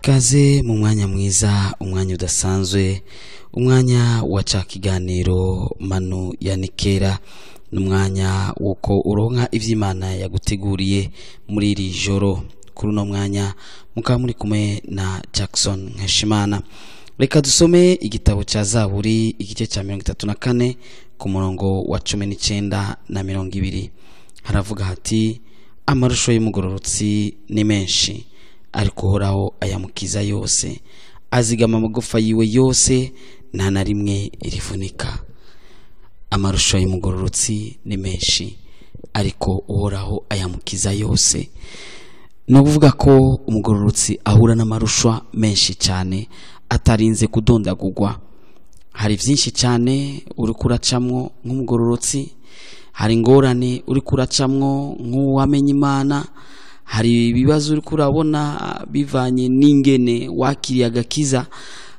Kaze mu mwanya mwiza, umwanya udasanzwe, umwanya wa ca kiganiro Manu ya Nikera, n'umwanya wuko uronka ivy'Imana yaguteguriye muri iri joro. Kuri uno mwanya mukaba muri kumwe na Jackson Nkeshimana. Reka dusome igitabo ca Zaburi igice ca 34 ku murongo wa 19 na 20. Haravuga hati: amarusho y'umugororotsi ni menshi, ariko Uhoraho ayamukiza yose, azigama amagufa yiwe yose, nta na rimwe rivunika. Amarusho y'umugororotsi ni menshi, ariko Uhoraho ayamukiza yose. Ni ukuvuga ko umugororotsi ahura n'amarushwa menshi cyane atarinze kudondagurwa. Hari byinshi cyane uri kuracamwo nk'umugororotsi, hari ingorane uri kuracamwo nk'uwamenye Imana, hari ibibazo uri kurabona bivanye n'ingene wakiriye agakiza,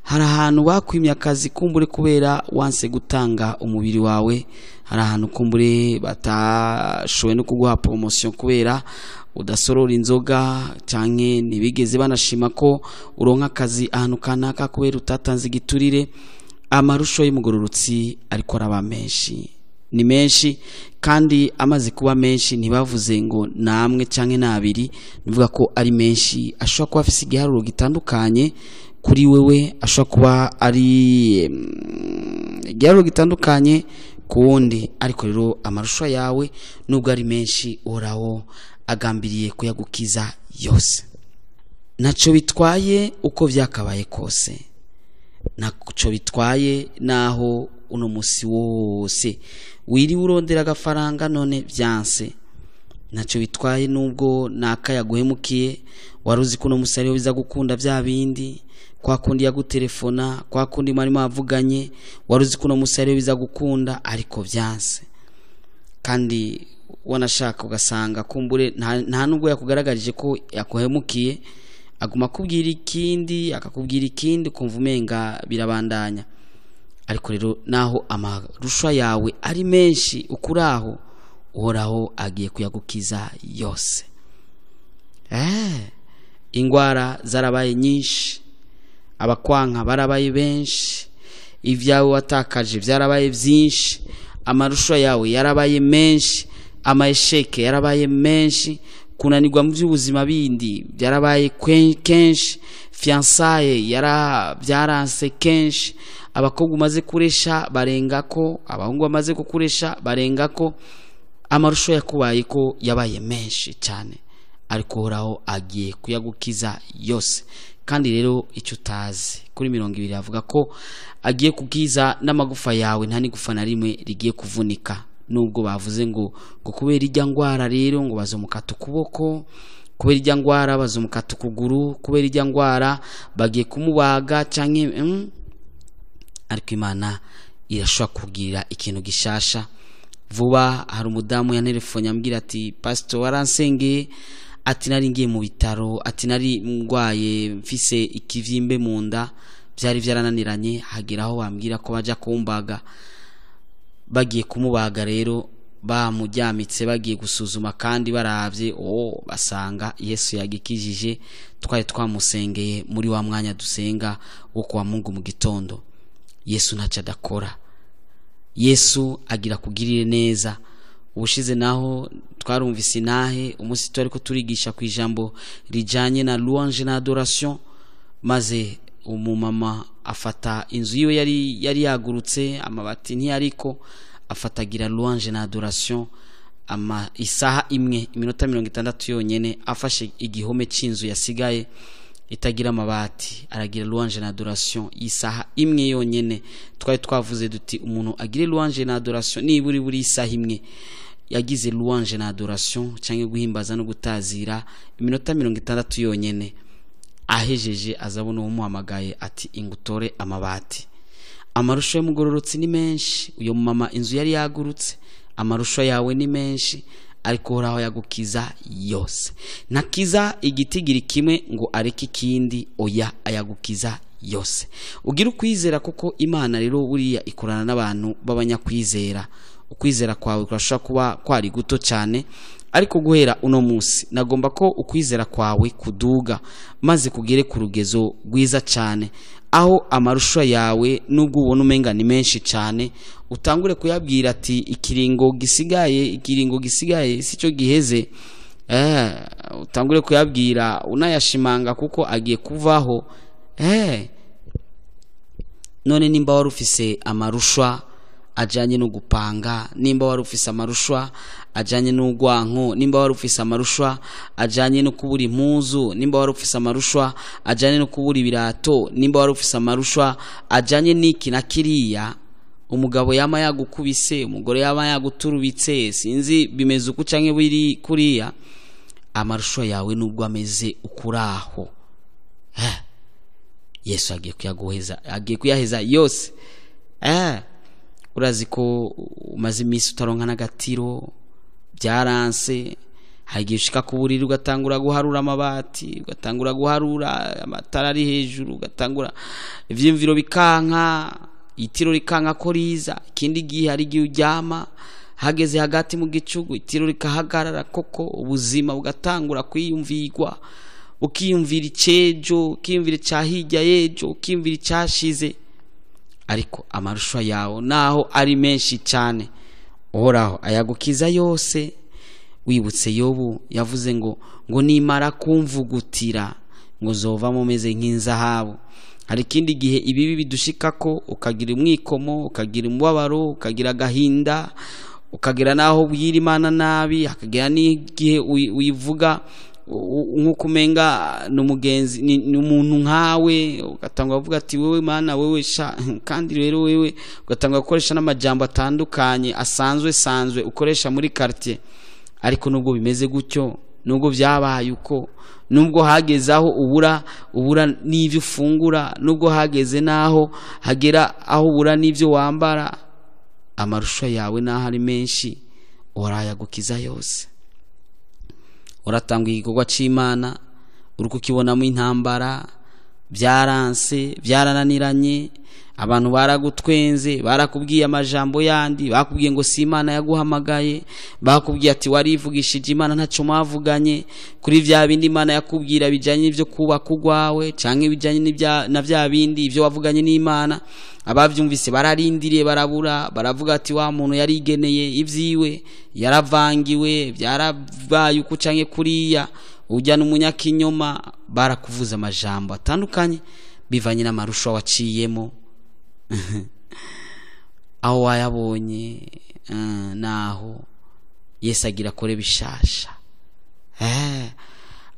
hari ahantu bakwimye akazi kumbure kubera wanse gutanga umubiri wawe, hari ahantu kumbure batashoboye no kuguha promotion kubera udasorora inzoga, canke ntibigeze banashima ko uronka akazi ahantu kanaka kubera utatanze igiturire. Amarusho y'umugororotsi ariko araba menshi, ni menshi, kandi amaze kuba menshi ntibavuze ngo namwe canke nabiri, nivuga ko ari menshi. Ashobora kuba afise igiharuro gitandukanye kuri wewe, ashobora kuba ari igiharuro gitandukanye ku wundi, ariko rero amarusho yawe nubwo ari menshi, Uhoraho agambiriye kuyagukiza yose. Naco bitwaye uko vyakabaye kose, naco bitwaye naho uno musi wose wiriwe urondera agafaranga none vyanse, naco bitwaye nubwo naka yaguhemukiye, waruzi ko uno musi ariho biza gukunda vya bindi, kwa kundi yagutelefona, kwa kundi mwari mwavuganye, waruzi ko uno musi ariho biza gukunda, ariko vyanse. Kandi wanashaka ugasanga kumbure nta nubwo yakugaragarije ko yakuhemukiye, aguma akubwira ikindi, akakubwira ikindi, ukumva umenga birabandanya. Ariko rero naho amarushwa yawe ari menshi ukuraho, Uhoraho agiye kuyagukiza yose. Ingwara zarabaye nyinshi, abakwanka barabaye benshi, ivyawe watakaje vyarabaye vyinshi, amarushwa yawe yarabaye menshi, amaesheke yarabaye menshi, kunanirwa mu by'ubuzima bindi byarabaye kenshi, fiançailles byaranse kenshi, abakobwa umaze kuresha barengako, abahungu bamaze kukuresha barengako, amarusho yakubaye ko yabaye menshi cyane, ariko Uhoraho agiye kuyagukiza yose. Kandi rero icyo utazi kuri 20 avuga ko agiye kukiza n'amagufa yawe, nta n'igufa na rimwe rigiye kuvunika. Nubwo bavuze ngo kubera ijya ngwara rero ngo bazomukata ukuboko, kubera ijya ngwara bazomukata ukuguru, kubera ijya ngwara bagiye kumubaga canke ariko Imana irashobora kugira ikintu gishasha vuba. Hari umudamu yantelefone ambwira ati: pastor waransengeye, ati nari ngiye mu bitaro, ati nari ngwaye mfise ikivyimbe mu nda, byari byarananiranye, hageraho bambwira ko baja kumbaga. Bagiye kumubaga rero bamujyamitse, bagiye gusuzuma kandi baravye, basanga Yesu yagikijije. Twari twamusengeye muri wa mwanya dusenga wo kwa Mungu mu gitondo. Yesu ntaco adakora, Yesu agira kugirire neza. Ubushize naho twarumvise inahe umunsi twariko turigisha ku ijambo rijanye na louange na adoration, maze umumama afata inzu yiwe yari yagurutse, amabati ntiyariko, afatagira louange na adoration ama isaha imwe iminota 60 yonyene, afashe igihome c'inzu yasigaye itagira amabati, aragira louange na adoration isaha imwe yonyene. Twari twavuze duti umuntu agire louange na adoration niburi buri isaha imwe. Yagize louange na adoration canke guhimbaza no gutazira iminota 60 yonyene, ahejeje azabona umuhamagaye ati ingutore amabati. Amarusho y'umugororotsi ni menshi. Uyo mama inzu yari yagurutse, amarusho yawe ni menshi, ariko Uhoraho yagukiza yose. Ntakiza igitigiri kimwe ngo areke ikindi, oya, ayagukiza yose. Ugira ukwizera, kuko Imana rero buriya ikorana n'abantu b'abanyakwizera. Ukwizera kwawe kurashobora kuba kwari guto cyane, ariko guhera uno munsi nagomba ko ukwizera kwawe kuduga maze kugere ku rugezo rwiza cyane, aho amarusha yawe nubwo ubona umenga ni menshi cyane, utangure kuyabwira ati ikiringo gisigaye, ikiringo gisigaye sicyo giheze. Utangure kuyabwira unayashimanga kuko agiye kuvaho. None nimba wari ufise amarushwa ajanye no gupanga, nimba wari ufise amarushwa ajanye n'urwanko, nimba wari ufise amarushwa ajanye no kubura impuzu, nimba wari ufise amarushwa ajanye no kubura ibirato, nimba wari ufise amarushwa ajanye n'iki na kiriya, umugabo yama yagukubise, umugore yama yaguturubitse, sinzi bimeze uku canke biri kuriya, amarushwa yawe nubwo ameze ukuraho, Yesu agiye kuyaguheza, agiye kuyaheza yose. Urazi ko umaze iminsi utaronka n'agatiro, byaranse, hari igihe ushika ku buriri ugatangura guharura amabati, ugatangura guharura amatara ari hejuru, ugatangura ivyiyumviro bikanka, itiro rikanka ko riza. Ikindi gihe hari igihe uryama hageze hagati mu gicugu itiro rikahagarara, koko ubuzima bugatangura kwiyumvirwa, ukiyumvira icejo, ukiyumvira ica hirya y'ejo, ukiyumvira icashize. Ariko amarushwa yawe naho ari menshi cyane, Uhoraho ayagukiza yose. Wibutse Yobu yavuze ngo nimara kumvugutira ngo zovamo meze nk'inzahabu. Hari ikindi gihe ibibi bidushikako, ukagira umwikomo, ukagira umubabaro, ukagira agahinda, ukagira naho ubwira Imana nabi, hakagira n'igihe uyivuga nkuko umenga n'umugenzi ni umuntu nkawe, ugatangwa kuvuga ati wewe Mana wewe sha, kandi rero wewe ugatangwa gukoresha n'amajambo atandukanye asanzwe ukoresha muri quartier. Ariko nubwo bimeze gutyo, nubwo byabaye uko, nubwo hageze aho ubura n'ivyo ufungura, nubwo hageze naho hagera aho ubura n'ivyo wambara, amarusha yawe naho ari menshi, urayagukiza yose. Uratanga igikorwa c'Imana uri kukibonamo intambara, byaranse, byarananiranye, abantu baragutwenze, barakubwiye amajambo yandi, bakubwiye ngo si Imana yaguhamagaye, bakubwiye ati warivugishije Imana ntaco mwavuganye, kuri vya bindi Imana yakubwira bijanye n'ivyo kubaka ugwawe canke bijanye na vya bindi ivyo wavuganye n'Imana. Abavyumvise bararindiriye, barabura, baravuga ati wa muntu yarigeneye ivyiwe, yaravangiwe, byarabaye uku canke kuriya, ujya n'umunyakinyoma. Barakuvuza amajambo atandukanye bivanye n'amarusha waciyemo, aho wayabonye naho Yesu agira akore bishasha.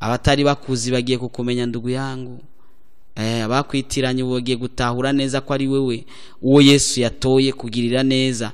Abatari bakuzi bagiye kukumenya ndugu yangu, abakwitiranye bagiye gutahura neza ko ari wewe uwo Yesu yatoye kugirira neza.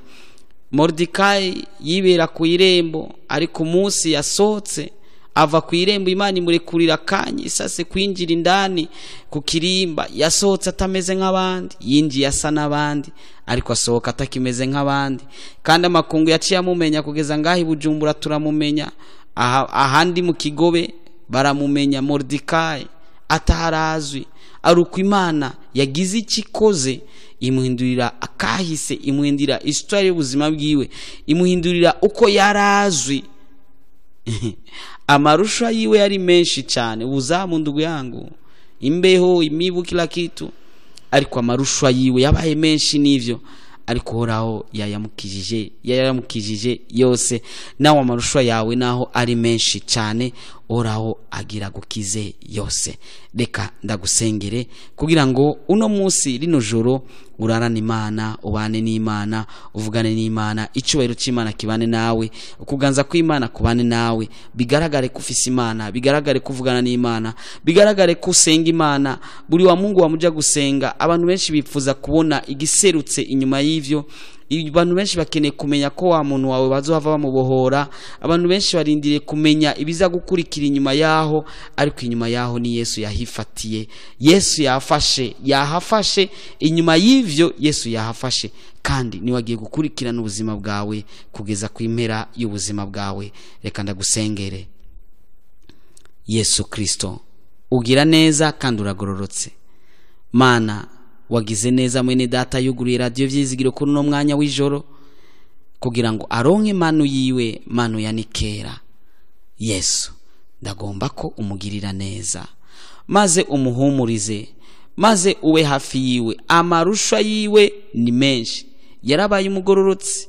Mordecai yibera ku irembo, ariko umunsi yasohotse ava ku irembo Imana imurekurira akanya isase kwinjira indani ku kirimba. Yasohotse atameze nk'abandi, yinjiye asa n'abandi, ariko asohoka atakimeze nk'abandi. Kandi amakungu yaciye amumenya kugeza ngaho i Bujumbura turamumenya, ahandi mu Kigobe baramumenya. Mordecai ataharazwi, ari uko Imana yagize ikikoze, imuhindurira akahise, imuhindurira histoire y'ubuzima bwiwe, imuhindurira uko yarazwi. Amarusha yiwe yari menshi cyane, ubuzamu ndugu yangu, imbeho, imibu, kila kitu, ariko amarushwa yiwe yabaye menshi n'ivyo, ariko Uhoraho yayamukijije yose. Nawe amarushwa yawe naho ari menshi cyane, Uhoraho agira gukize yose. Reka ndagusengere kugira ngo uno munsi rino joro urarane Imana, ubane n'Imana, uvugane n'Imana, icyubahiro cy'Imana kibane nawe, ukuganza kw'Imana kubane nawe, bigaragare ko ufise Imana, bigaragare ko uvugana n'Imana, bigaragare ko usenga Imana. Buri wa Mungu wamuja gusenga, abantu benshi bifuza kubona igiserutse inyuma y'ivyo, Abantu benshi bakeneye kumenya ko wa muntu wawe bazohava bamubohora. Abantu benshi barindiriye kumenya ibiza gukurikira inyuma yaho, ariko inyuma yaho ni Yesu yahifatiye. Yesu yafashe, yahafashe. Inyuma y'ivyo Yesu yahafashe, kandi niwe agiye gukurikirana ubuzima bwawe kugeza ku impera y'ubuzima bwawe. Reka ndagusengere. Yesu Kristo, ugira neza kandi uragororotse. Mana, wagize neza mwene data yuguruye radiyo Vyizigiro kuri uno mwanya w'ijoro kugira ngo aronke manu yiwe, manu ya Nikera. Yesu, ndagomba ko umugirira neza, maze umuhumurize, maze ube hafi yiwe. Amarusha yiwe ni menshi, yarabaye umugororotsi,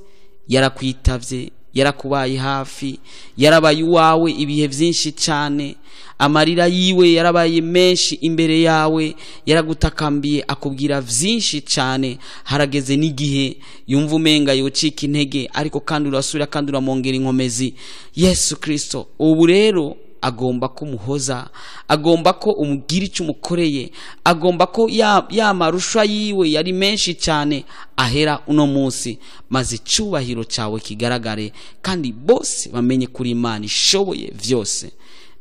yarakwitavye, yarakubaye hafi, yarabaye uwawe ibihe byinshi cyane. Amarira yiwe yarabaye menshi imbere yawe, yaragutakambiye akubwira byinshi cyane. Harageze n'igihe yumva umenga yocika intege, ariko kandi urasubira kandi uramwongera inkomezi. Yesu Kristo, ubu rero agomba kumuhoza, agomba ko umugira icyo umukoreye, agomba ko ya marusha yiwe yari menshi cyane ahera uno munsi, maze icyubahiro cyawe kigaragare kandi bose bamenye kuri Imana ishoboye vyose.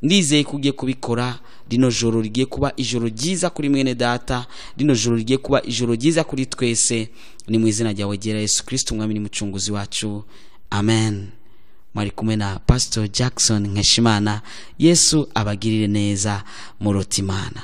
Ndizeye ko ugiye kubikora. Rino joro rigiye kuba ijoro ryiza kuri mwene data, rino joro rigiye kuba ijoro ryiza kuri twese. Ni mu izina ryawe ryera Yesu Kristo, umwami n'umucunguzi wacu, amen. Mwari kumwe na Pastor Jackson Nkeshimana. Yesu abagirire neza, murota Imana.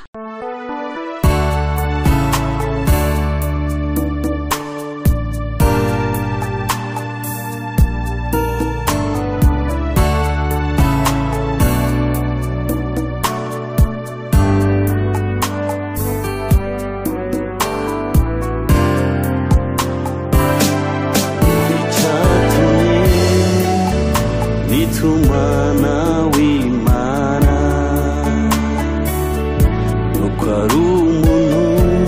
Umwana w'Imana nuko ari umuntu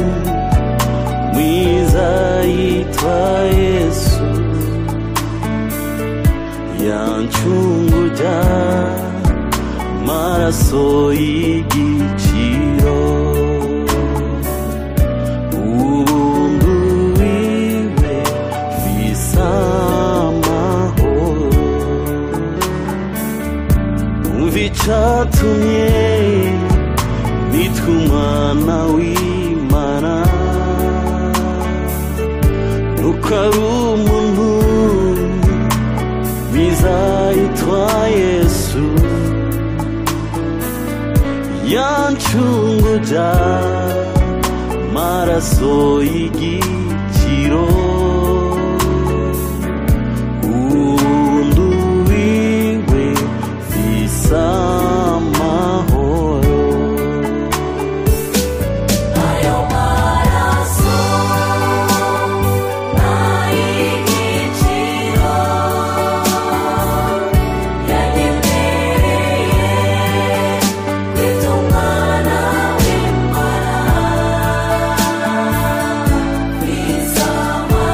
mwiza yitwa Yesu, yancunguja amaraso y'igiciro. Ubuntu wiwe bisa icatumye nitwa umwana w'Imana, nuko ari umuntu mwiza yitwa Yesu, yancunguja amaraso y'igiciro. Amahoro ayo maraso n'ay'igiciro yanyemereye kwita umwana w'Imana. Biza amahoro.